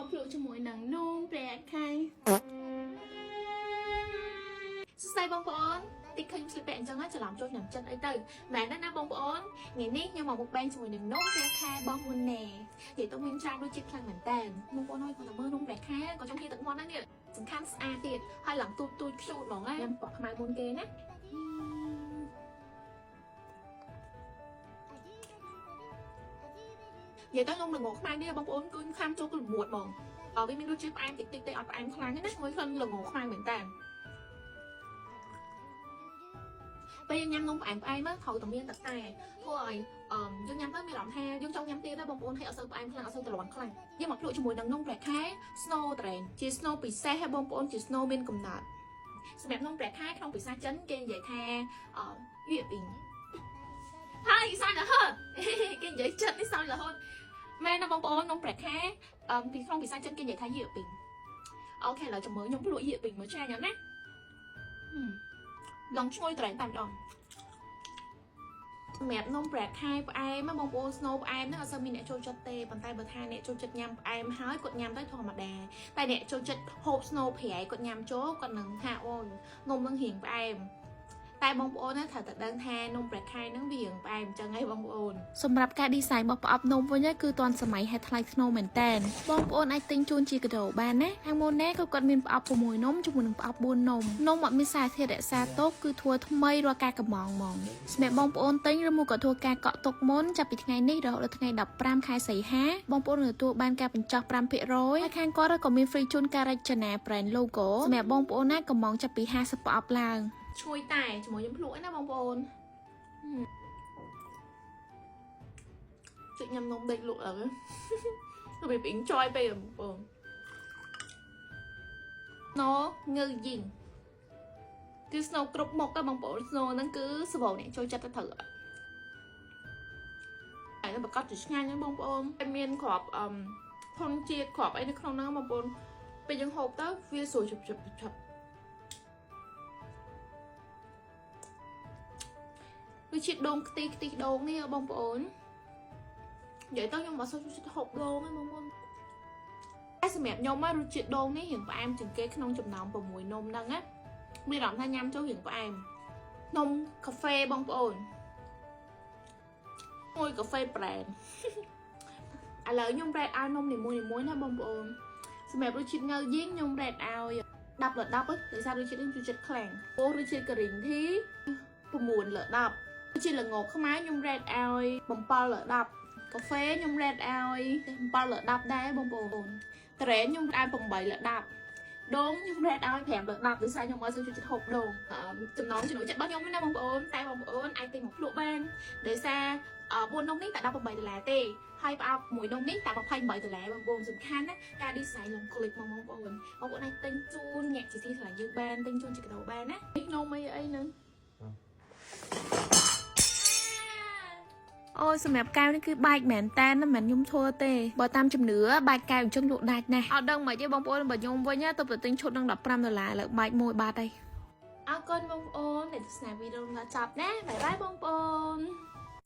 មកភ្លក់ជាមួយនឹងនំព្រះខែសួស្តីបងប្អូនតិចឃើញស្លៀកពាក់អញ្ចឹងច្រឡំចូលឆ្នាំចិនអីទៅមែនណាណាបងប្អូនថ្ងៃនេះខ្ញុំមកមុខបែងជាមួយនឹងនំព្រះខែរបស់មុនណែនិយាយទៅមានច្រើនរសជាតិខ្លាំងមែនតើបងប្អូនអើយគាត់តែមើលនំព្រះខែក៏ចង់ហៀទឹកមាត់ដែរនេះសំខាន់ស្អាតទៀតហើយឡើងទូចទូចខ្ជូតហ្មងណាញ៉ាំពណ៌ខ្មៅមុនគេណានិយាយទៅនំល្ងខ្មៅនេះបងប្អូនគឺខាំចូលគឺល្មួតហ្មងអវាមានរសជាតិផ្អែមតិចតិចទេអត់ផ្អែមខ្លាំងទេណាមួយក្លិនល្ងខ្មៅមែនតើពេលយើងញ៉ាំនំផ្អែមផ្អែមមកត្រូវតែមានទឹកតែធ្វើឲ្យយើងញ៉ាំទៅមានអារម្មណ៍ថាយើងចង់ញ៉ាំទៀតណាបងប្អូនហើយអត់សូវផ្អែមខ្លាំងអត់សូវត្រលាន់ខ្លាំងយើងមកភ្លក់ជាមួយនឹងនំព្រះខែ Snow Train ជា Snow ពិសេសហ៎បងប្អូនជា Snow មានកំណត់សម្រាប់នំព្រះខែក្នុងភាសាចិនគេនិយាយថាអ月饼ហើយសើចរហូតគេនិយាយចិននេះសើចរហូតមែនណាបងប្អូននំព្រះខែពីក្នុងភាសាចិនគេនិយាយថា月饼 OK ឥឡូវចាំមើលខ្ញុំភ្លក់月饼មើលឆ្ងាញ់អត់ណាឡងឈ្ងុយត្រែងតែម្ដងសម្រាប់នំប្រាក់ខែផ្អែមបងប្អូន snow ផ្អែមហ្នឹងអត់សូវមានអ្នកចូលចិត្តទេប៉ុន្តែបើថាអ្នកចូលចិត្តញ៉ាំផ្អែមហើយគាត់ញ៉ាំទៅធម្មតាតែអ្នកចូលចិត្តហូប snow ប្រៃគាត់ញ៉ាំចូលគាត់នឹងថាអូននំនឹងរៀងផ្អែមតែបងប្អូនណាត្រូវតែដឹងថានំប្រាក់ខែហ្នឹងវារៀងផ្អែមអញ្ចឹងឯងបងប្អូនសម្រាប់ការ design របស់ប្រអប់នំវិញគឺទាន់សម័យហើយថ្លៃថ្នូរមែនតើបងប្អូនអាចទិញជូនជាកាដូបានណាខាងម៉ូណែក៏គាត់មានប្រអប់6នំជាមួយនឹងប្រអប់4នំនំអត់មានសារធាតុរក្សាទុកគឺធ្វើថ្មីរាល់ការកំងហ្មងសម្រាប់បងប្អូនទិញឬមួយក៏ធ្វើការកក់ទុកមុនចាប់ពីថ្ងៃនេះរហូតដល់ថ្ងៃ15ខែសីហាបងប្អូននឹងទទួលបានការបញ្ចុះ5%ហើយខាងគាត់ក៏មាន free ជូនការរចនា brand logo សម្រាប់បងប្អូនណាកំងចាប់ពី50ប្រអប់ឡើងឈ្ងុយតែជាមួយខ្ញុំភ្លក់ណាបងប្អូនជិះញ៉ាំនំដេកលក់អើរបៀប enjoy ពេកបងប្អូនណងើយីងគឺ snow គ្រប់មុខបងប្អូន snow ហ្នឹងគឺសបោអ្នកចូលចិត្តទៅត្រូវហើយប្រកាសជាឆ្ងាញ់ណាបងប្អូនហើយមានគ្រាប់អឹមធនជាតិគ្រាប់អីនៅក្នុងហ្នឹងបងប្អូនពេលយើងហូបទៅវាស្រួលជប់ជប់ជប់ដូចជាដូងខ្ទិះខ្ទិះដូងនេះបងប្អូននិយាយទៅខ្ញុំអត់សូវចូលចិត្តហូបដូងទេបងប្អូនតែសម្រាប់ខ្ញុំរសជាតិដូងនេះរៀងផ្អែមជាងគេក្នុងចំណោម6នំហ្នឹងណាមានអារម្មណ៍ថាញ៉ាំចូលរៀងផ្អែមនំកាហ្វេបងប្អូនមួយកាហ្វេប្រែនឥឡូវខ្ញុំ rate ឲ្យនំនីមួយៗណាបងប្អូនសម្រាប់រសជាតិងើយីងខ្ញុំ rate ឲ្យ10លើ10ដោយសាររសជាតិនេះចូលចិត្តខ្លាំងពោះរសជាតិ green tea 9លើ10រសជាតិល្ងខ្មៅខ្ញុំ rate ឲ្យ7លើ10កាហ្វេខ្ញុំ rate ឲ្យ7លើ10ដែរបងប្អូនត្រេនខ្ញុំឲ្យ8លើ10ដូងខ្ញុំ rate ឲ្យ5លើ10ដោយសារខ្ញុំអត់សូវចូលចិត្តហូបដូងចំណងចំណូលចិត្តរបស់ខ្ញុំណាបងប្អូនតែបងប្អូនអាចទិញមកភ្លក់បានដោយសារ4នំនេះតែ18ដុល្លារទេហើយប្រអប់មួយនំនេះតែ28ដុល្លារបងប្អូនសំខាន់ណាការ design លងក្លិកមកបងប្អូនបងប្អូនអាចទិញជូនអ្នកជាទីស្រឡាញ់យើងបានទិញជូនជាកាដូបានណានេះនំអីអីហ្នឹងអូយសម្រាប់កែវនេះគឺបែកមែនតើមិនមែនខ្ញុំធ្វើទេបើតាមជំនឿបែកកែវអញ្ចឹងលក់ដាច់ណាស់អត់ដឹងមិនទេបងប្អូនបើខ្ញុំវិញទៅទៅទិញឈុតនឹង15ដុល្លារលើបែកមួយបាត់ហើយអរគុណបងប្អូនដែលទស្សនាវីដេអូដល់ចប់ណាbye bye បងប្អូន។